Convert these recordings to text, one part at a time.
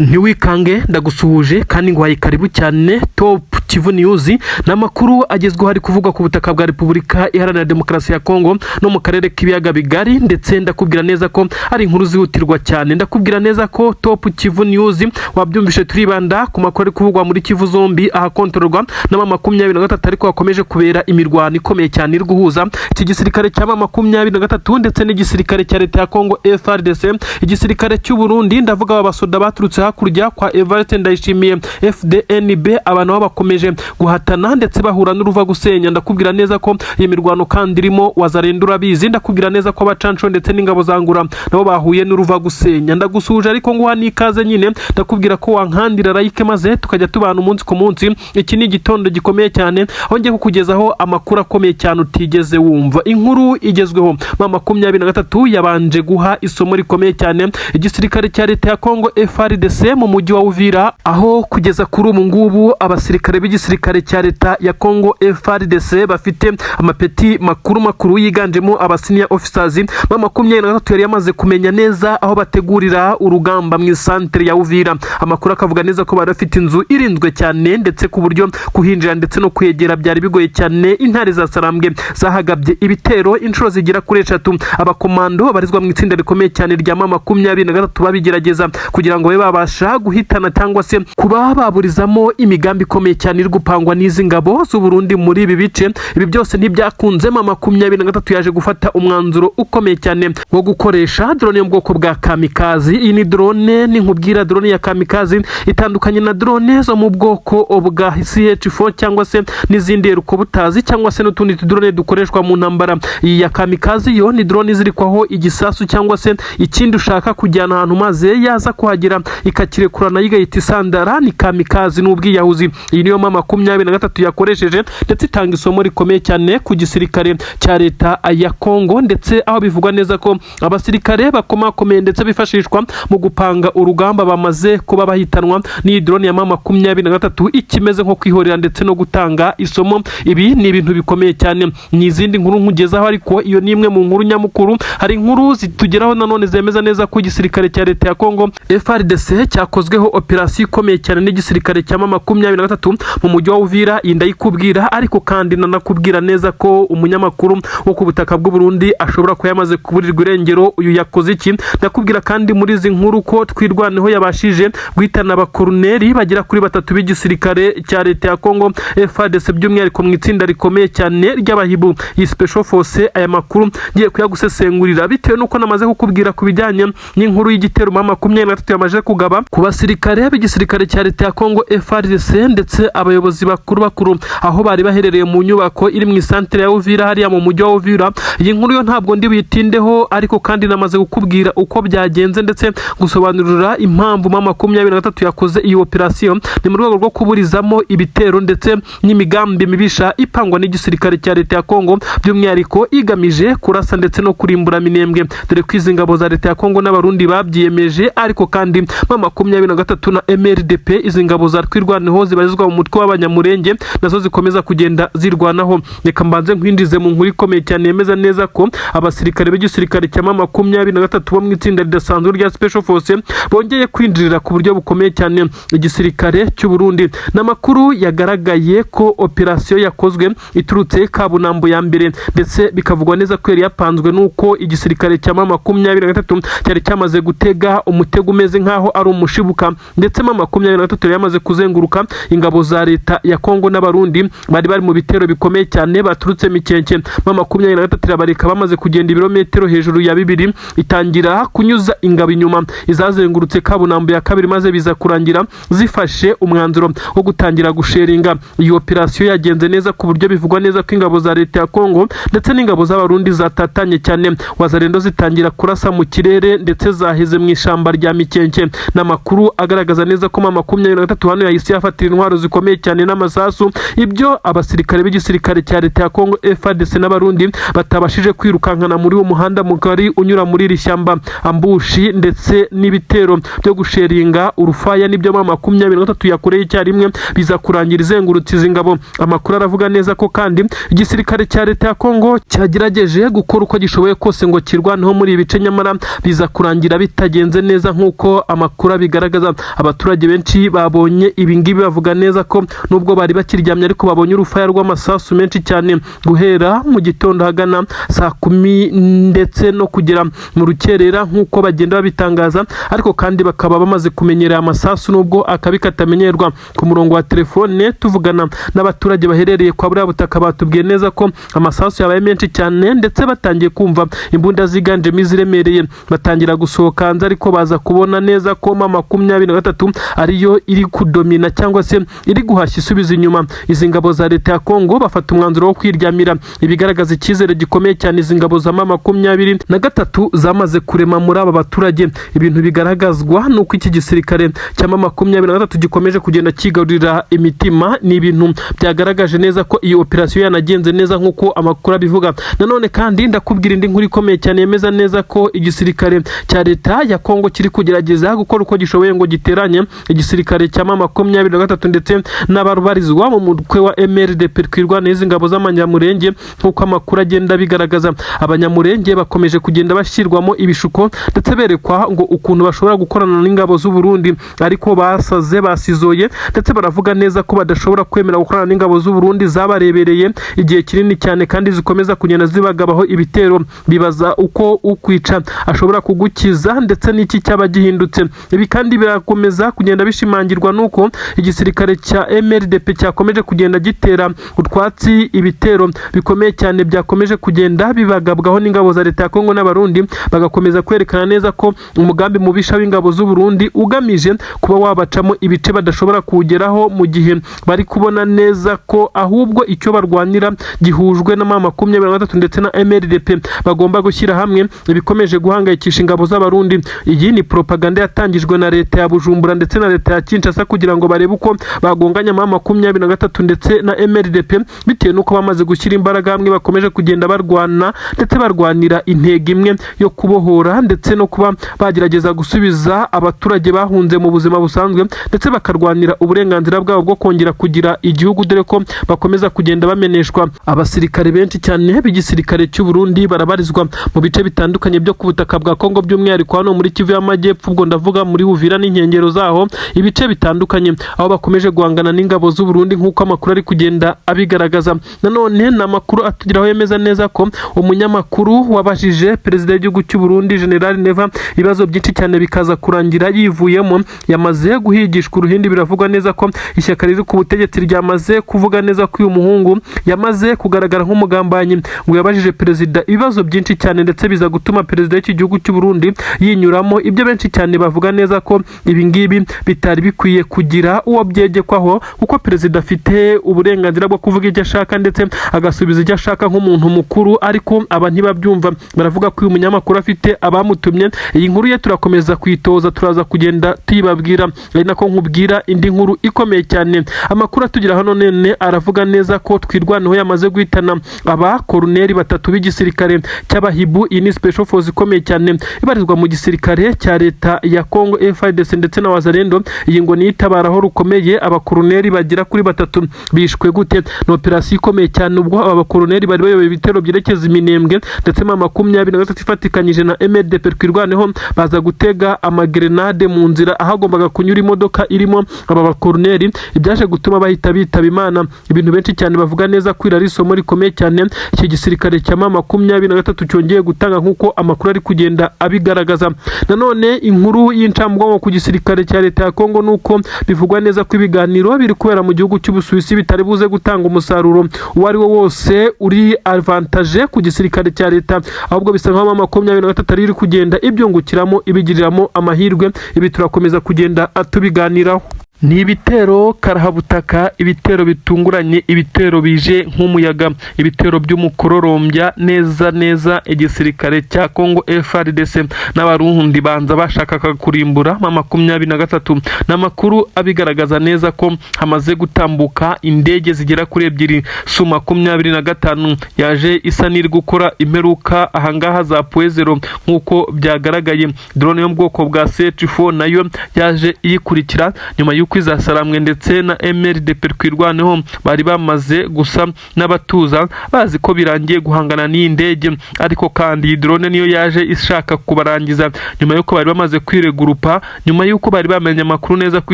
Ntiwikange, ndagusuhuje kandi nguhaye karibu cyane. Top Kivu News ni amakuru agezweho ari kuvugwa ku butaka bwa Repubulika Iharanira Demokarasi ya Kongo no mu karere k'Ibiyaga Bigari, ndetse ndakubwira neza ko ari inkuru zihutirwa cyane. Ndakubwira neza ko Top Kivu News, wabyumvishe, turibanda ku makuru ari kuvugwa muri Kivu zombi ahakontororwa na M23, ariko hakomeje kubera imirwano ikomeye cyane iri guhuza iki gisirikare cya M23 ndetse n'igisirikare cya leta ya Kongo FARDC, igisirikare cy'u Burundi, ndavuga aba basoda baturutse hakurya kwa Evariste Ndayishimiye, FDNB. Abantu nabo bakomeje guhatana ndetse bahura n'uruva gusenya. Ndakubwira neza ko iyi mirwano kandi irimo Wazalendo, urabizi. Ndakubwira neza ko abacanco ndetse n'ingabo za Ngura nabo bahuye n'uruva gusenya. Ndagusuhuje ariko nguha n'ikaze nyine, ndakubwira ko wankandira like maze tukajya tubana umunsi ku munsi. Iki ni igitondo gikomeye cyane aho ngiye kukugezaho amakuru akomeye cyane utigeze wumva. Inkuru igezweho: M23 yabanje guha isomo rikomeye cyane igisirikare cya leta ya Kongo FARDC mu mujyi wa Uvira, aho kugeza kuri ubu ngubu abasirikare b'igisirikare cya leta ya Kongo FARDC bafite amapeti makuru makuru yiganjemo aba senior officers, M23 yari yamaze kumenya neza aho bategurira urugamba mu isantere ya Uvira. Amakuru akavuga neza ko bari bafite inzu irinzwe cyane, ndetse ku buryo kuhinjira ndetse no kwegera byari bigoye cyane. Intare za Sarambwe zahagabye ibitero inshuro zigera kuri eshatu. Abakomando babarizwa mu itsinda rikomeye cyane rya M23 babigerageza kugira ngo babe babasha guhitana cyangwa se kuba baburizamo imigambi ikomeye cyane iri gupangwa n'izi ngabo z'u Burundi muri ibi bice. Ibi byose ntibyakunze. M23 yaje gufata umwanzuro ukomeye cyane wo gukoresha drone yo mu bwoko bwa kamikazi. Iyi ni drone, ninkubwira drone ya kamikazi, itandukanye na drone zo mu bwoko bwa CH4 cyangwa se n'izindi helicopters cyangwa se n'utundi tudrone dukoreshwa mu ntambara. Iyi ya kamikazi yo ni drone izirikwaho igisasu cyangwa se ikindi ushaka kujyana ahantu, maze yaza kuhagera ikakirekura nayo igahita isandara. Ni kamikazi, ni ubwiyahuzi. Iyi niyo M23 yakoresheje, ndetse itanga isomo rikomeye cyane ku gisirikare cya leta ya Kongo, ndetse aho bivugwa neza ko abasirikare bakomakomeye ndetse bifashishwa mu gupanga urugamba bamaze kuba bahitanwa n'iyi drone ya M23, ikimeze nko kwihorera ndetse no gutanga isomo. Ibi ni ibintu bikomeye cyane. Ni izindi nkuru nkugezaho, ariko iyo ni imwe mu nkuru nyamukuru. Hari inkuru zitugeraho nanone zemeza neza ko igisirikare cya leta ya Kongo FARDC cyakozweho operasiyo ikomeye cyane n'igisirikare cya M23 mu mujyi wa Uvira. Iyi ndayikubwira, ariko kandi nanakubwira neza ko umunyamakuru wo ku butaka bw'u Burundi ashobora kuba yamaze kuburirwa irengero. Uyu yakoze iki? Ndakubwira kandi muri izi nkuru ko Twirwaneho yabashije guhitana abakoroneri bagera kuri batatu b'igisirikare cya leta ya Kongo FARDC, by'umwihariko mu itsinda rikomeye cyane ry'abahibu, iyi Special Force. Aya makuru ngiye kuyagusesengurira bitewe n'uko namaze kukubwira ku bijyanye n'inkuru y'igitero M23 yamaze kugaba ku basirikare b'igisirikare cya leta ya Kongo FARDC ndetse abayobozi bakuru bakuru, aho bari baherereye mu nyubako iri mu isantere ya Uvira, hariya mu mujyi wa Uvira. Iyi nkuru yo ntabwo ndi buyitindeho, ariko kandi namaze kukubwira uko byagenze ndetse gusobanurira impamvu M23 yakoze iyi operasiyo. Ni mu rwego rwo kuburizamo ibitero ndetse n'imigambi mibisha ipangwa n'igisirikare cya leta ya Kongo, by'umwihariko igamije kurasa ndetse no kurimbura Minembwe, dore ko izi ngabo za leta ya Kongo n'Abarundi babyiyemeje. Ariko kandi M23 na MRDP, izi ngabo za Twirwaneho zibarizwa mu mutwe w'Abanyamurenge, nazo zikomeza kugenda zirwanaho. Reka mbanze nkwinjize mu nkuru ikomeye cyane yemeza neza ko abasirikare b'igisirikare cya M23 bo mu itsinda ridasanzwe rya Special Force bongeye kwinjirira ku buryo bukomeye cyane igisirikare cy'u Burundi. N'amakuru yagaragaye ko operasiyo yakozwe iturutse Kabunambo ya mbere, ndetse bikavugwa neza ko yari yapanzwe n'uko igisirikare cya M23 cyari cyamaze gutega umutego umeze nk'aho ari umushibuka, ndetse M23 yari yamaze kuzenguruka ingabo za leta ya Kongo n'Abarundi bari bari mu bitero bikomeye cyane baturutse Mikenke. M23 irabareka, bamaze kugenda ibirometero hejuru ya 2, itangira kunyuza ingabo inyuma izazengurutse Kabunambo ya kabiri, maze biza kurangira zifashe umwanzuro wo gutangira gusheringa. Iyi operasiyo yagenze neza ku buryo bivugwa neza ko ingabo za leta ya Kongo ndetse n'ingabo z'Abarundi zatatanye cyane. Wazalendo zitangira kurasa mu kirere ndetse zaheze mu ishyamba rya Mikenke. N'amakuru agaragaza neza ko M23 hano yahise yafatira intwaro zikomeye cyane. bikomeye cyane n'amasasu, ibyo abasirikare b'igisirikare cya leta ya Kongo FARDC n'Abarundi batabashije kwirukankana muri uwo muhanda mugari unyura muri iri shyamba. Ambush ndetse n'ibitero byo gusheringa urufaya n'ibyo M23 yakoreye icyarimwe, biza kurangira izengurutse izi ngabo. Amakuru aravuga neza ko kandi igisirikare cya leta ya Kongo cyagerageje gukora uko gishoboye kose ngo kirwaneho muri ibi bice, nyamara biza kurangira bitagenze neza nk'uko amakuru abigaragaza. Abaturage benshi babonye ibi ngibi bavuga neza ko nubwo bari bakiryamye, ariko babonye urufaya rw'amasasu menshi cyane guhera mu gitondo hagana saa 10 ndetse no kugera mu rukerera, nk'uko bagenda babitangaza. Ariko kandi bakaba bamaze kumenyera amasasu, nubwo akabi katamenyerwa. Ku murongo wa telefone tuvugana n'abaturage baherereye kwa buriya butaka, batubwiye neza ko amasasu yabaye menshi cyane, ndetse batangiye kumva imbunda ziganjemo iziremereye, batangira gusohoka hanze, ariko baza kubona neza ko M23 ariyo iri kudomina cyangwa se iri guhashya isubiza inyuma izi ngabo za leta ya Kongo, bafata umwanzuro wo kwiryamira, ibigaragaza icyizere gikomeye cyane izi ngabo za M23 zamaze kurema muri aba baturage. Ibintu bigaragazwa nuko iki gisirikare cya M23 gikomeje kugenda kigarurira imitima, ni ibintu byagaragaje neza ko iyi operasiyo yanagenze neza nk'uko amakuru abivuga. Nanone kandi ndakubwira indi nkuru ikomeye cyane yemeza neza ko igisirikare cya leta ya Kongo kiri kugerageza gukora uko gishoboye ngo giteranye igisirikare cya M23 ndetse n'ababarizwa mu mutwe wa MRDP Twirwaneho, n'izi ngabo z'Abanyamurenge. Nk'uko amakuru agenda abigaragaza, Abanyamurenge bakomeje kugenda bashyirwamo ibishuko ndetse berekwa ngo ukuntu bashobora gukorana n'ingabo z'u Burundi, ariko basaze basizoye ndetse baravuga neza ko badashobora kwemera gukorana n'ingabo z'u Burundi zabarebereye igihe kinini cyane kandi zikomeza kugenda zibagabaho ibitero. Bibaza uko ukwica ashobora kugukiza ndetse n'iki cyaba gihindutse. Ibi kandi birakomeza kugenda bishimangirwa n'uko igisirikare cya MRDP cyakomeje kugenda gitera utwatsi ibitero bikomeye cyane byakomeje kugenda bibagabwaho n'ingabo za leta ya Kongo n'Abarundi, bagakomeza kwerekana neza ko umugambi mubisha w'ingabo z'u Burundi ugamije kuba wabacamo ibice badashobora kuwugeraho, mu gihe bari kubona neza ko ahubwo icyo barwanira gihujwe na M23 ndetse na MRDP, bagomba gushyira hamwe, ibikomeje guhangayikisha ingabo z'Abarundi. Iyi ni propaganda yatangijwe na leta ya Bujumbura ndetse na leta ya Kinshasa kugira ngo barebe uko bagonganya M23 ndetse na MRDP, bitewe n'uko bamaze gushyira imbaraga hamwe, bakomeje kugenda barwana ndetse barwanira intego imwe yo kubohora ndetse no kuba bagerageza gusubiza abaturage bahunze mu buzima busanzwe, ndetse bakarwanira uburenganzira bwabo bwo kongera kugira igihugu, dore ko bakomeza kugenda bameneshwa. Abasirikare benshi cyane b'igisirikare cy'u Burundi barabarizwa mu bice bitandukanye byo ku butaka bwa Kongo, by'umwihariko hano muri Kivu y'Amajyepfo, ubwo ndavuga muri Uvira n'inkengero zaho, ibice bitandukanye aho bakomeje guhangana n'ingabo z'u Burundi, nk'uko amakuru ari kugenda abigaragaza. Nanone ni amakuru atugeraho yemeza neza ko umunyamakuru wabajije perezida w'igihugu cy'u Burundi, General Neva, ibibazo byinshi cyane bikaza kurangira yivuyemo, yamaze guhigishwa uruhindi. Biravugwa neza ko ishyaka riri ku butegetsi ryamaze kuvuga neza ko uyu muhungu yamaze kugaragara nk'umugambanyi. Ngo yabajije perezida ibibazo byinshi cyane, ndetse biza gutuma perezida w'iki gihugu cy'u Burundi yinyuramo, ibyo benshi cyane bavuga neza ko ibi ngibi bitari bikwiye kugira uwo byegekwaho, kuko perezida afite uburenganzira bwo kuvuga icyo ashaka ndetse agasubiza icyo ashaka nk'umuntu mukuru. Ariko aba ntibabyumva, baravuga ko uyu munyamakuru afite abamutumye. Iyi nkuru ye turakomeza kuyitoza, turaza kugenda tuyibabwira, ari nako nkubwira indi nkuru ikomeye cyane. Amakuru atugira hano none aravuga neza ko Twirwaneho yamaze guhitana aba koroneri batatu b'igisirikare cy'Abahibu. Iyi ni special force ikomeye cyane ibarizwa mu gisirikare cya leta ya Congo FARDC ndetse na Wazalendo. Iyi ngo niyo itabaraho rukomeye. Abakoroneri bagera kuri batatu bishwe gute? Ni operasiyo ikomeye cyane ubwo aba bakoroneri bari bayoboye ibitero byerekeza Iminembwe, ndetse M23 ifatikanyije na MRDP Twirwaneho baza gutega amagerenade mu nzira ahagombaga kunyura imodoka irimo aba bakoroneri, ibyaje gutuma bahita bitaba Imana. Ibintu benshi cyane bavuga neza ko iri ari isomo rikomeye cyane iki gisirikare cya M23 cyongeye gutanga, nk'uko amakuru ari kugenda abigaragaza. Nanone inkuru y'incamugongo ku gisirikare cya leta ya Kongo nuko bivugwa neza ko ibiganiro biri kubera mu gihugu cy'Ubusuwisi bitari buze gutanga umusaruro uwo ari wo wose uri avantage ku gisirikare cya leta, ahubwo bisa nkaho M23 ari iri kugenda ibyungukiramo, ibigiriramo amahirwe. Ibi turakomeza kugenda tubiganiraho. Ni ibitero karahabutaka, ibitero bitunguranye, ibitero bije nk'umuyaga, ibitero by'umukororombya neza neza. Igisirikare cya Congo FARDC n'Abarundi banza bashakaga kurimbura M23. Ni amakuru abigaragaza neza ko hamaze gutambuka indege zigera kuri ebyiri, Su 25 yaje isa n'iri gukora imperuka ahangaha za Point Zéro nk'uko byagaragaye. Drone yo mu bwoko bwa CH4 nayo yaje iyikurikira nyuma y'uko izasaramwe ndetse na MRDP Twirwaneho bari bamaze gusa n'abatuza, bazi ko birangiye guhangana n'iyi ndege. Ariko kandi iyi drone niyo yaje ishaka kubarangiza nyuma y'uko bari bamaze kwiregurupa, nyuma y'uko bari bamenye amakuru neza ko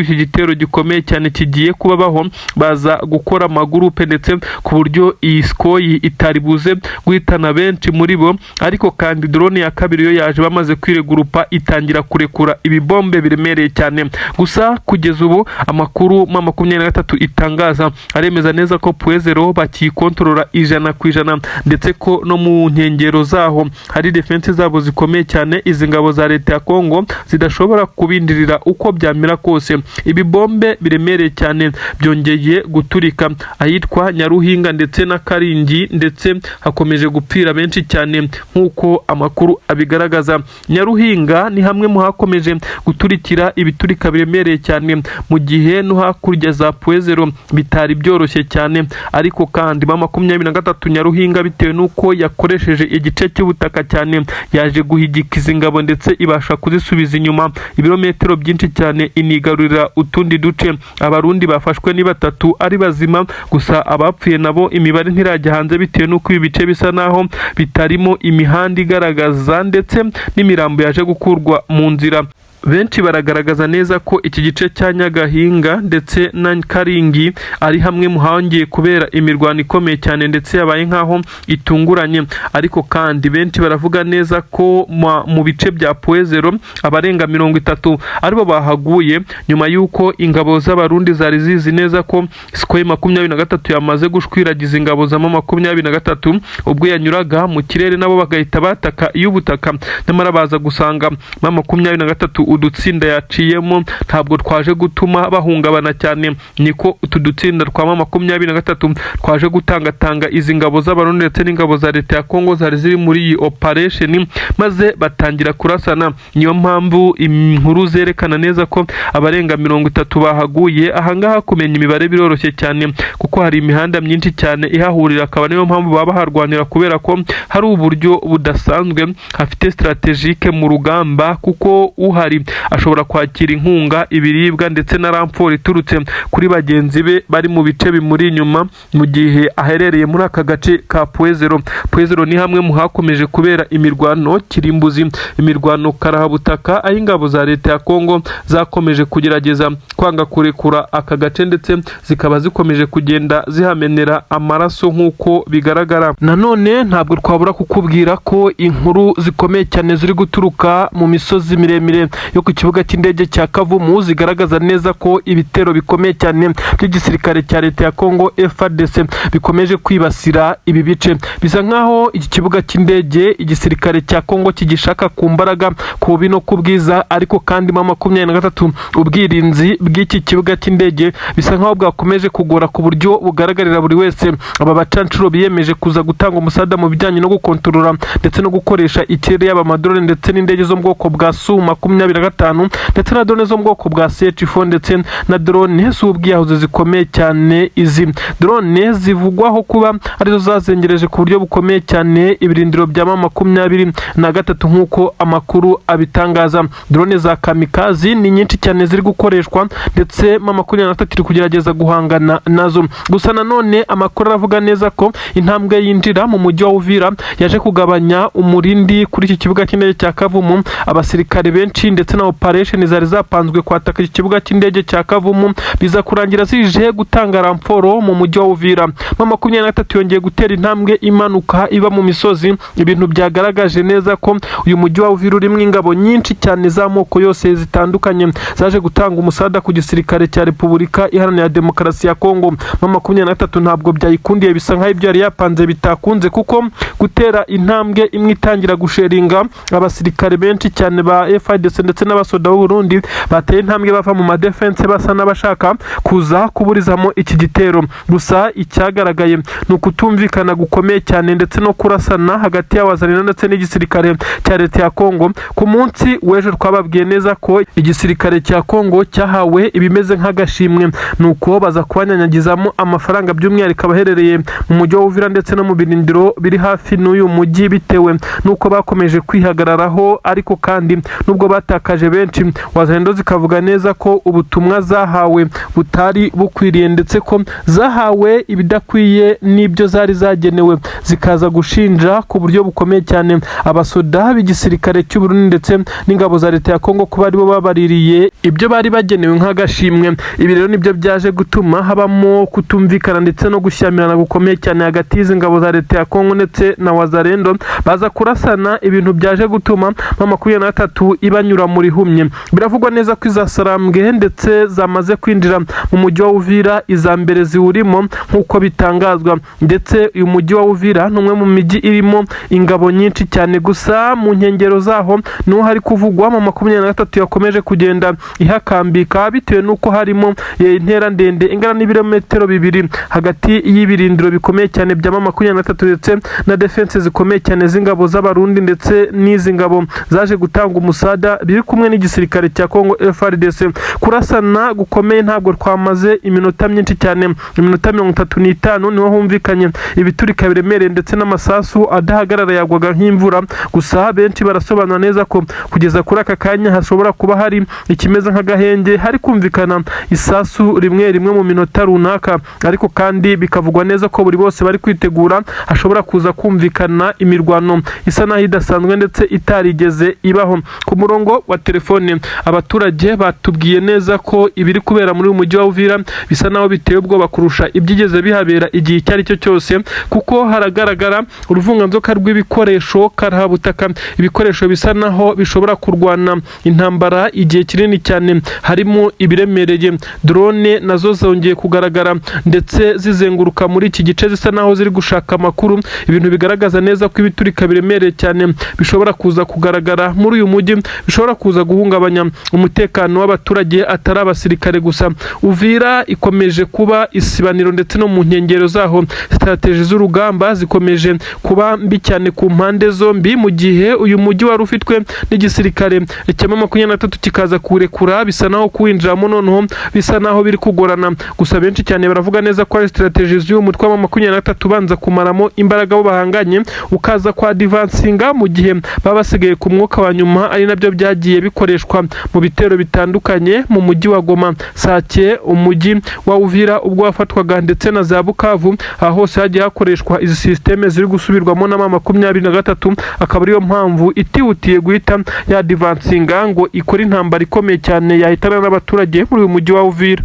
iki gitero gikomeye cyane kigiye kubabaho, baza gukora amagurupe ndetse ku buryo iyi Sukhoi itari buze guhitana benshi muri bo. Ariko kandi drone ya kabiri yo yaje bamaze kwiregurupa, itangira kurekura ibibombe biremereye cyane. Gusa kugeza ubu amakuru M23 itangaza aremeza neza ko Point Zéro bakiyikontorora 100%, ndetse ko no mu nkengero zaho hari défense zabo zikomeye cyane, izi ngabo za leta ya Congo zidashobora kubindirira uko byamera kose. Ibibombe biremereye cyane byongeye guturika ahitwa Nyaruhinga ndetse na Karingi, ndetse hakomeje gupfira benshi cyane nk'uko amakuru abigaragaza. Nyaruhinga ni hamwe mu hakomeje guturikira ibiturika biremereye cyane, mu gihe no hakurya za Point Zéro bitari byoroshye cyane. Ariko kandi M23 Nyaruhinga, bitewe n'uko yakoresheje igice cy'ubutaka cyane, yaje guhigika izi ngabo ndetse ibasha kuzisubiza inyuma ibirometero byinshi cyane, inigarurira utundi duce. Abarundi bafashwe ni batatu ari bazima, gusa abapfuye nabo imibare ntirajya hanze bitewe n'uko ibi bice bisa naho bitarimo imihanda igaragaza, ndetse n'imirambo yaje gukurwa mu nzira. Benshi baragaragaza neza ko iki gice cya Nyagahinga ndetse na Karingi ari hamwe mu hongeye kubera imirwano ikomeye cyane, ndetse yabaye nk'aho itunguranye. Ariko kandi benshi baravuga neza ko mu bice bya Point Zéro abarenga 30 aribo bahaguye, nyuma y'uko ingabo z'Abarundi zari zizi neza ko Sukhoi 23 yamaze gushwiragiza ingabo za M23 ubwo yanyuraga mu kirere, nabo bagahita bataka iy'ubutaka. Nyamara baza gusanga M23 udutsinda yaciyemo ntabwo twaje gutuma bahungabana cyane. Niko utu dutsinda twa M23 twaje gutangatanga izi ngabo z'Abarundi ndetse n'ingabo za leta ya Kongo zari ziri muri iyi operation, maze batangira kurasana. Niyo mpamvu inkuru zerekana neza ko abarenga 30 bahaguye ahangaha. Kumenya imibare biroroshye cyane kuko hari imihanda myinshi cyane ihahurira, akaba niyo mpamvu baba baharwanira, kubera ko hari uburyo budasanzwe hafite stratégique mu rugamba, kuko uhari ashobora kwakira inkunga, ibiribwa ndetse na renfort iturutse kuri bagenzi be bari mu bice bimuri inyuma mu gihe aherereye muri aka gace ka Point Zéro. Point Zéro ni hamwe mu hakomeje kubera imirwano kirimbuzi, imirwano karahabutaka, aho ingabo za leta ya Kongo zakomeje kugerageza kwanga kurekura aka gace, ndetse zikaba zikomeje kugenda zihamenera amaraso nk'uko bigaragara. Nanone ntabwo twabura kukubwira ko inkuru zikomeye cyane ziri guturuka mu misozi miremire yo ku kibuga cy'indege cya Kavumu zigaragaza neza ko ibitero bikomeye cyane by'igisirikare cya leta ya Congo FARDC bikomeje kwibasira ibi bice. Bisa nkaho iki kibuga cy'indege igisirikare cya Congo kigishaka ku mbaraga, ku bubi no ku bwiza. Ariko kandi M23, ubwirinzi bw'iki kibuga cy'indege bisa nkaho bwakomeje kugora ku buryo bugaragarira buri wese. Aba bacanshuro biyemeje kuza gutanga umusada mu bijyanye no gukontorora ndetse no gukoresha ikirere, yaba amadrone ndetse n'indege zo mu bwoko bwa Su 25 ndetse na drone zo mu bwoko bwa CH4 ndetse na drone z'ubwiyahuzi zikomeye cyane. Izi drone zivugwaho kuba arizo zazengereje ku buryo bukomeye cyane ibirindiro bya M23 nk'uko amakuru abitangaza. Drone za kamikazi ni nyinshi cyane ziri gukoreshwa, ndetse M23 iri kugerageza guhangana nazo. Gusa nanone amakuru aravuga neza ko intambwe yinjira mu mujyi wa Uvira yaje kugabanya umurindi kuri iki kibuga cy'indege cya Kavumu. Abasirikare benshi ndetse na operation zari zapanzwe kwataka iki kibuga cy'indege cya Kavumu biza kurangira zije gutanga renfort mu mujyi wa Uvira. M23 yongeye gutera intambwe imanuka iba mu misozi, ibintu byagaragaje neza ko uyu mujyi wa Uvira urimo ingabo nyinshi cyane z'amoko yose zitandukanye zaje gutanga umusada ku gisirikare cya Repubulika Iharanira Demokarasi ya Kongo. M23 ntabwo byayikundiye, bisa nkaho ibyo yari yapanze bitakunze, kuko gutera intambwe imwe itangira gusheringa abasirikare benshi cyane ba FARDC ndetse ndetse n'abasoda b'u Burundi bateye intambwe bava mu madefense basa n'abashaka kuza kuburizamo iki gitero. Gusa icyagaragaye ni ukutumvikana gukomeye cyane ndetse no kurasana hagati y'Abazalendo ndetse n'igisirikare cya leta ya Kongo. Ku munsi w'ejo twababwiye neza ko igisirikare cya Kongo cyahawe ibimeze nk'agashimwe, nuko baza kubanyanyagizamo amafaranga, by'umwihariko abaherereye mu mujyi wa Uvira ndetse no mu birindiro biri hafi n'uyu mujyi, bitewe n'uko bakomeje kwihagararaho. Ariko kandi nubwo batakaje benshi, Wazalendo zikavuga neza ko ubutumwa zahawe butari bukwiriye, ndetse ko zahawe ibidakwiye n'ibyo zari zagenewe, zikaza gushinja ku buryo bukomeye cyane abasoda b'igisirikare cy'u Burundi ndetse n'ingabo za leta ya Kongo kuba aribo babaririye ibyo bari bagenewe nk'agashimwe. Ibi rero nibyo byaje gutuma habamo kutumvikana ndetse no gushyamirana gukomeye cyane hagati y'izi ngabo za leta ya Kongo ndetse na Wazalendo, baza kurasana, ibintu byaje gutuma M23 ibanyura mu rihumye. Biravugwa neza ko iza Sarambwe ndetse zamaze kwinjira mu mujyi wa Uvira, iza mbere ziwurimo nk'uko bitangazwa. Ndetse uyu mujyi wa Uvira ni umwe mu mijyi irimo ingabo nyinshi cyane, gusa mu nkengero zaho niho hari kuvugwa M23 yakomeje kugenda ihakambika, bitewe n'uko harimo intera ndende ingana n'ibirometero 2 hagati y'ibirindiro bikomeye cyane bya M23 ndetse na defense zikomeye cyane z'ingabo z'Abarundi ndetse n'izi ngabo zaje gutanga umusada biri kumwe n'igisirikare cya Kongo FARDC. Kurasana gukomeye ntabwo twamaze iminota myinshi cyane, iminota 35 niho humvikanye ibiturika biremereye ndetse n'amasasu adahagarara yagwaga nk'imvura. Gusa benshi barasobanura neza ko kugeza kuri aka kanya hashobora kuba hari ikimeze nk'agahenge, hari kumvikana isasu rimwe rimwe mu minota runaka, ariko kandi bikavugwa neza ko buri bose bari kwitegura hashobora kuza kumvikana imirwano isa naho idasanzwe ndetse itarigeze ibaho. Ku murongo wa telefone abaturage batubwiye neza ko ibiri kubera muri uyu mujyi wa Uvira bisa naho biteye ubwoba kurusha ibyigeze bihabera igihe icyo ari cyo cyose, kuko haragaragara uruvunganzoka rw'ibikoresho karahabutaka, ibikoresho bisa naho bishobora kurwana intambara igihe kinini cyane, harimo ibiremereye. Drone nazo zongeye kugaragara ndetse zizenguruka muri iki gice zisa naho ziri gushaka amakuru, ibintu bigaragaza neza ko ibiturika biremereye cyane bishobora kuza kugaragara muri uyu mujyi, bishobora kuza guhungabanya umutekano w'abaturage atari abasirikare gusa. Uvira ikomeje kuba isibaniro ndetse no mu nkengero zaho strategy z'urugamba zikomeje kuba mbi cyane ku mpande zombi, mu gihe uyu mujyi wari ufitwe n'igisirikare cya M23 kikaza kuwurekura, bisa naho kuwinjiramo noneho bisa naho biri kugorana. Gusa benshi cyane baravuga neza ko ari strategy z'uyu mutwe wa M23 ubanza kumaramo imbaraga abo bahanganye, ukaza kwa advancinga mu gihe baba basigaye ku mwuka wa nyuma, ari nabyo byagiye bikoreshwa mu bitero bitandukanye mu mujyi wa Goma, Sake, umujyi wa Uvira ubwo wafatwaga ndetse na za Bukavu. Aho hose hagiye hakoreshwa izi système ziri gusubirwamo na M23, akaba ariyo mpamvu itihutiye guhita yadvancinga ngo ikore intambara ikomeye cyane yahitana n'abaturage muri uyu mujyi wa Uvira.